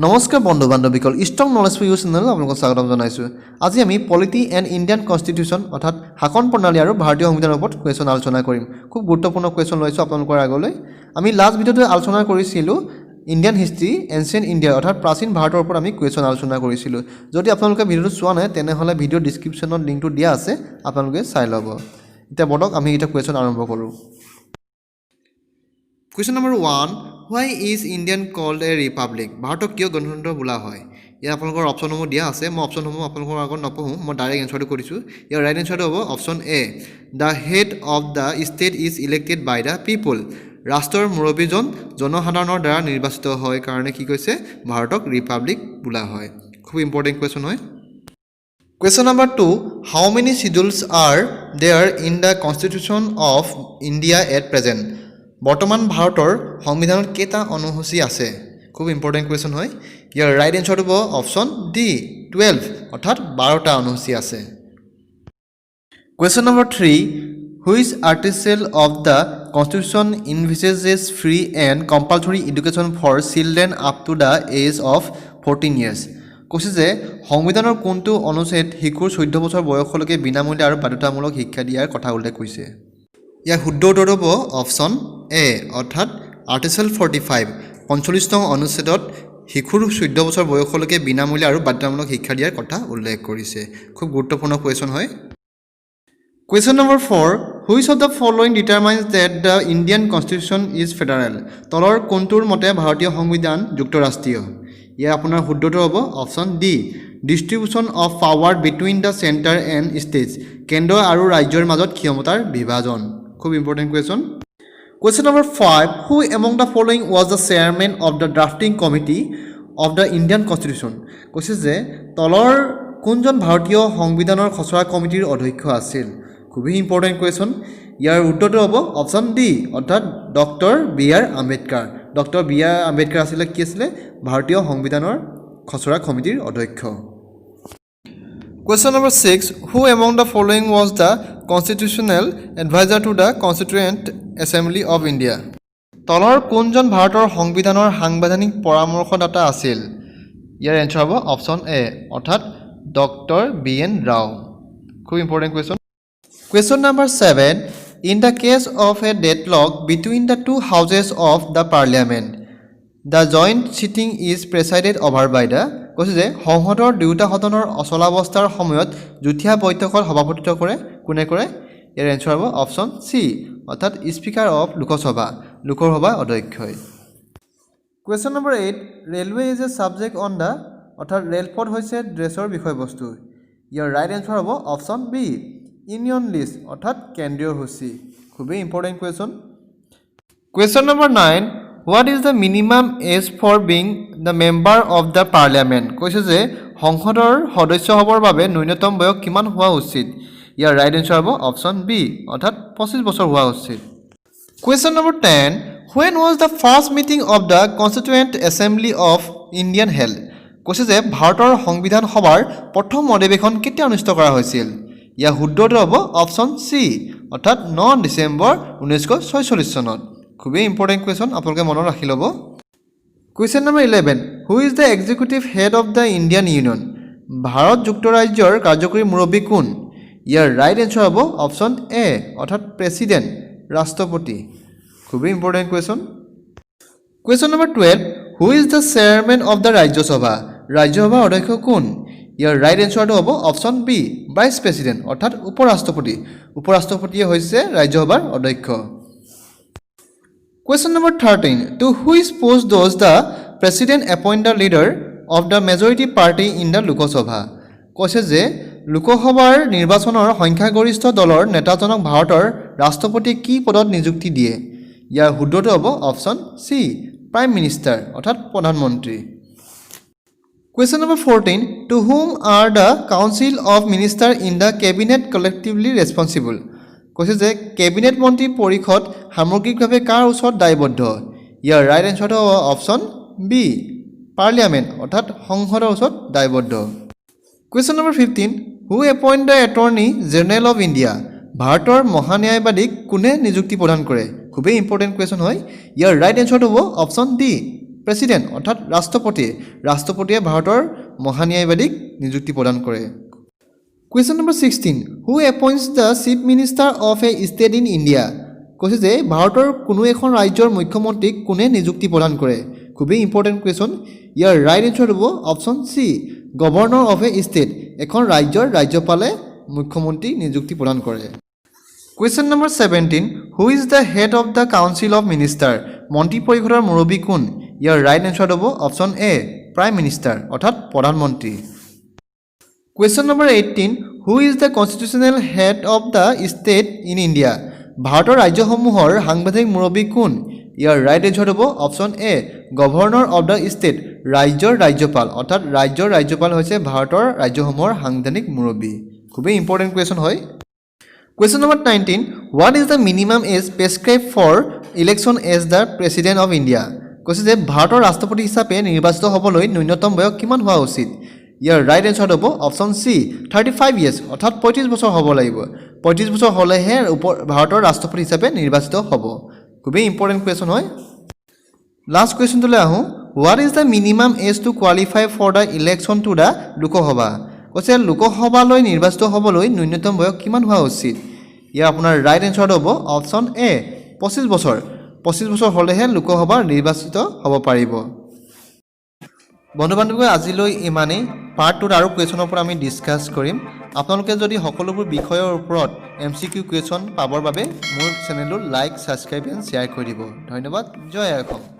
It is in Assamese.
নমস্কাৰ বন্ধু বান্ধৱীসকল, ষ্ট্ৰং নলেজ ফৰ ইউ চেনেলত আপোনালোকক স্বাগতম জনাইছোঁ। আজি আমি পলিটি এণ্ড ইণ্ডিয়ান কনষ্টিটিউশ্যন, অৰ্থাৎ শাসন প্ৰণালী আৰু ভাৰতীয় সংবিধানৰ ওপৰত কুৱেশ্যন আলোচনা কৰিম। খুব গুৰুত্বপূৰ্ণ কুৱেশ্যন লৈছোঁ আপোনালোকৰ আগলৈ। আমি লাষ্ট ভিডিঅ'টোত আলোচনা কৰিছিলোঁ ইণ্ডিয়ান হিষ্ট্ৰী, এনচিয়েণ্ট ইণ্ডিয়া, অৰ্থাৎ প্ৰাচীন ভাৰতৰ ওপৰত আমি কুৱেশ্যন আলোচনা কৰিছিলোঁ। যদি আপোনালোকে ভিডিঅ'টো চোৱা নাই, তেনেহ'লে ভিডিঅ' ডিছক্ৰিপশ্যনত লিংকটো দিয়া আছে, আপোনালোকে চাই ল'ব। এতিয়া বলক, আমি এতিয়া কুৱেশ্যন আৰম্ভ কৰোঁ। Question number 1: Why is Indian called a republic? ভাৰতক কিয় গণতন্ত্ৰ বোলা হয়? ইয়াত আপোনালোকৰ অপশ্যনসমূহ দিয়া আছে। মই অপশ্যনসমূহ আপোনালোকৰ আগত নপঢ়োঁ, মই ডাইৰেক্ট এনচাৰটো কৰি দিছোঁ। ইয়াৰ ৰাইট এনচাৰটো হ'ব option A, the head of the state is elected by the people. ৰাষ্ট্ৰৰ মুৰব্বীজন জনসাধাৰণৰ দ্বাৰা নিৰ্বাচিত হয় কাৰণে কি কৈছে, ভাৰতক ৰিপাব্লিক বোলা হয়। খুব ইম্পৰ্টেণ্ট কুৱেশ্যন হয়। Question number 2: How many schedules are there in the Constitution of India at present? বৰ্তমান ভাৰতৰ সংবিধানত কেইটা অনুসূচী আছে? খুব ইম্পৰ্টেণ্ট কুৱেশ্যন হয়। ইয়াৰ ৰাইট এনচাৰটো হ'ব অপশ্যন ডি, 12, অৰ্থাৎ 12টা অনুসূচী আছে। Question number 3: Which article of the Constitution envisages free and compulsory education for children up to the age of 14 years? কৈছে যে সংবিধানৰ কোনটো অনুচ্ছেদ শিশুৰ 14 বছৰ বয়সলৈকে বিনামূলীয়া আৰু বাধ্যতামূলক শিক্ষা দিয়াৰ কথা উল্লেখ কৰিছে? ইয়াৰ শুদ্ধ উত্তৰটো হ'ব অপশ্যন এ, অৰ্থাৎ আৰ্টিকল 45। 45 নং অনুচ্ছেদত শিশুৰ 14 বছৰ বয়সলৈকে বিনামূলীয়া আৰু বাধ্যতামূলক শিক্ষা দিয়াৰ কথা উল্লেখ কৰিছে। খুব গুৰুত্বপূৰ্ণ কুৱেশ্যন হয়। Question number 4: Which of the following determines that the Indian Constitution is federal? তলৰ কোনটোৰ মতে ভাৰতীয় সংবিধান যুক্তৰাষ্ট্ৰীয়? ইয়াৰ আপোনাৰ শুদ্ধটো হ'ব option D, distribution of power between the centre and states, কেন্দ্ৰ আৰু ৰাজ্যৰ মাজত ক্ষমতাৰ বিভাজন। খুব important question. Question number 5: Who among the following was the chairman of the drafting committee of the Indian Constitution? কৈছে যে তলৰ কোনজন ভাৰতীয় সংবিধানৰ খচৰা কমিটিৰ অধ্যক্ষ আছিল? খুবেই ইম্পৰ্টেণ্ট কুৱেশ্যন। ইয়াৰ উত্তৰটো হ'ব অপশ্যন ডি, অৰ্থাৎ doctor B R Ambedkar. Doctor B R Ambedkar আছিলে কি আছিলে? ভাৰতীয় সংবিধানৰ খচৰা সমিতিৰ অধ্যক্ষ। Question number 6: Who among the following was the constitutional advisor to the Constituent Assembly of India? তলৰ কোনজন ভাৰতৰ সংবিধানৰ সাংবিধানিক পৰামৰ্শদাতা আছিল? ইয়াৰ এনচাৰ হ'ব অপশ্যন এ, অৰ্থাৎ ডক্টৰ বি এন ৰাও। খুব important question. Question number 7: In the case of a deadlock between the two houses of the Parliament, the joint sitting is presided over by the. কৈছে যে সংসদৰ দুয়োটা সদনৰ অচলাৱস্থাৰ সময়ত যুটীয়া বৈঠকত সভাপতিত্ব কৰে কোনে কৰে? ইয়াৰ এনচাৰ হ'ব অপশ্যন চি, অৰ্থাৎ স্পীকাৰ অফ লোকসভা, লোকসভাৰ অধ্যক্ষই। Question number 8: Railway is a subject on the, অৰ্থাৎ ৰেলপথ হৈছে ডেছৰ বিষয়বস্তু। ইয়াৰ ৰাইট এনচাৰ হ'ব অপশ্যন বি, ইউনিয়ন লিষ্ট, অৰ্থাৎ কেন্দ্ৰীয় সূচী। খুবেই important question. Question number 9: What is the minimum age for being the member of the Parliament? কৈছে যে সংসদৰ সদস্য হ'বৰ বাবে ন্যূনতম বয়স কিমান হোৱা উচিত? ইয়াৰ ৰাইট এনচাৰ হ'ব অপশ্যন বি, অৰ্থাৎ 25 বছৰ হোৱা উচিত। Question number 10: When was the first meeting of the Constituent Assembly of Indian held? কৈছে যে ভাৰতৰ সংবিধান সভাৰ প্ৰথম অধিৱেশন কেতিয়া অনুষ্ঠিত কৰা হৈছিল? ইয়াৰ শুদ্ধটো হ'ব অপশ্যন চি, অৰ্থাৎ 9 ডিচেম্বৰ 1946 চনত। খুবেই ইম্পৰ্টেণ্ট কুৱেশ্যন, আপোনালোকে মনত ৰাখি ল'ব। Question number 11: Who is the executive head of the Indian Union? Bharat যুক্তৰাজ্যৰ কাৰ্যকৰী মুৰব্বী কোন? ইয়াৰ ৰাইট এনচাৰ হ'ব অপশ্যন এ, অৰ্থাৎ প্ৰেচিডেণ্ট, ৰাষ্ট্ৰপতি। খুবেই important question. Question number 12: Who is the chairman of the Rajya Sabha? ৰাজ্যসভাৰ অধ্যক্ষ কোন? ইয়াৰ ৰাইট এনচাৰটো হ'ব অপশ্যন বি, ভাইচ প্ৰেচিডেণ্ট, অৰ্থাৎ উপ ৰাষ্ট্ৰপতি। উপ ৰাষ্ট্ৰপতিয়ে হৈছে ৰাজ্যসভাৰ অধ্যক্ষ। Question number 13: To which post does the President appoint the leader of the majority party in the Lok Sabha? কৈছে যে লোকসভাৰ নিৰ্বাচনৰ সংখ্যাগৰিষ্ঠ দলৰ নেতাজনক ভাৰতৰ ৰাষ্ট্ৰপতিয়ে কি পদত নিযুক্তি দিয়ে? ইয়াৰ শুদ্ধটো হ'ব অপশ্যন চি, প্ৰাইম মিনিষ্টাৰ, অৰ্থাৎ প্ৰধানমন্ত্ৰী। Question number 14: To whom are the Council of Minister in the Cabinet collectively responsible? কৈছে যে কেবিনেট মন্ত্ৰী পৰিষদ সামগ্ৰিকভাৱে কাৰ ওচৰত দায়বদ্ধ? ইয়াৰ ৰাইট এনচাৰটো হ'ব অপশ্যন বি, পাৰ্লিয়ামেণ্ট, অৰ্থাৎ সংসদৰ ওচৰত দায়বদ্ধ। Question number 15: Who appoint the Attorney General of India? ভাৰতৰ মহান্যায়বাদীক কোনে নিযুক্তি প্ৰদান কৰে? খুবেই ইম্পৰ্টেণ্ট কুৱেশ্যন হয়। ইয়াৰ ৰাইট এনচাৰটো হ'ব অপশ্যন ডি, প্ৰেচিডেণ্ট অৰ্থাৎ ৰাষ্ট্ৰপতিয়ে। ৰাষ্ট্ৰপতিয়ে ভাৰতৰ মহান্যায়বাদীক নিযুক্তি প্ৰদান কৰে। Question number 16, who appoints the Chief Minister of a state in India? কৈছে যে ভাৰতৰ কোনো এখন ৰাজ্যৰ মুখ্যমন্ত্ৰীক কোনে নিযুক্তি প্ৰদান কৰে? খুবেই ইম্পৰ্টেণ্ট কুৱেশ্যন। ইয়াৰ ৰাইট এনচাৰ হ'ব option C, Governor of a state. এখন ৰাজ্যৰ ৰাজ্যপালে মুখ্যমন্ত্ৰী নিযুক্তি প্ৰদান কৰে। Question number 17, who is the head of the Council of Minister? মন্ত্ৰী পৰিষদৰ মুৰব্বী কোন? ইয়াৰ ৰাইট এনচাৰ হ'ব অপশ্যন এ, প্ৰাইম মিনিষ্টাৰ অৰ্থাৎ প্ৰধানমন্ত্ৰী। Question number 18, who is the constitutional head of the state in India? ভাৰতৰ ৰাজ্যসমূহৰ সাংবিধানিক মুৰব্বী কোন? ইয়াৰ ৰাইট এনচাৰ হ'ব option A, Governor of the state. ৰাজ্যৰ ৰাজ্যপাল অৰ্থাৎ ৰাজ্যৰ ৰাজ্যপাল হৈছে ভাৰতৰ ৰাজ্যসমূহৰ সাংবিধানিক মুৰব্বী। খুবেই ইম্পৰ্টেণ্ট কুৱেশ্যন হয়। Question number 19, what is the minimum age prescribed for election as the President of India? কৈছে যে ভাৰতৰ ৰাষ্ট্ৰপতি হিচাপে নিৰ্বাচিত হ'বলৈ ন্যূনতম বয়স কিমান হোৱা উচিত? ইয়াৰ ৰাইট এনচাৰ হ'ব option C, 35 years অৰ্থাৎ 35 বছৰ হ'ব লাগিব। 35 বছৰ হ'লেহে ভাৰতৰ ৰাষ্ট্ৰপতি হিচাপে নিৰ্বাচিত হ'ব। খুবেই ইম্পৰ্টেণ্ট কুৱেশ্যন হয়। লাষ্ট কুৱেশ্যনটোলৈ আহোঁ। What is the minimum age to qualify for the election to the Lok Sabha? কৈছে লোকসভালৈ নিৰ্বাচিত হ'বলৈ ন্যূনতম বয়স কিমান হোৱা উচিত? ইয়াৰ আপোনাৰ ৰাইট এনচাৰটো হ'ব অপশ্যন এ, 25 বছৰ। 25 বছৰ হ'লেহে লোকসভা নিৰ্বাচিত হ'ব পাৰিব। বন্ধু বান্ধৱী, আজিলৈ ইমানেই। পাৰ্ট টুত আৰু কুৱেশ্যনৰ ওপৰত আমি ডিছকাছ কৰিম। আপোনালোকে যদি সকলোবোৰ বিষয়ৰ ওপৰত এমচিকিউ কুৱেশ্যন পাবৰ বাবে মোৰ চেনেলটো লাইক, ছাবস্ক্ৰাইব এণ্ড শ্বেয়াৰ কৰি দিব। ধন্যবাদ। জয় অসম।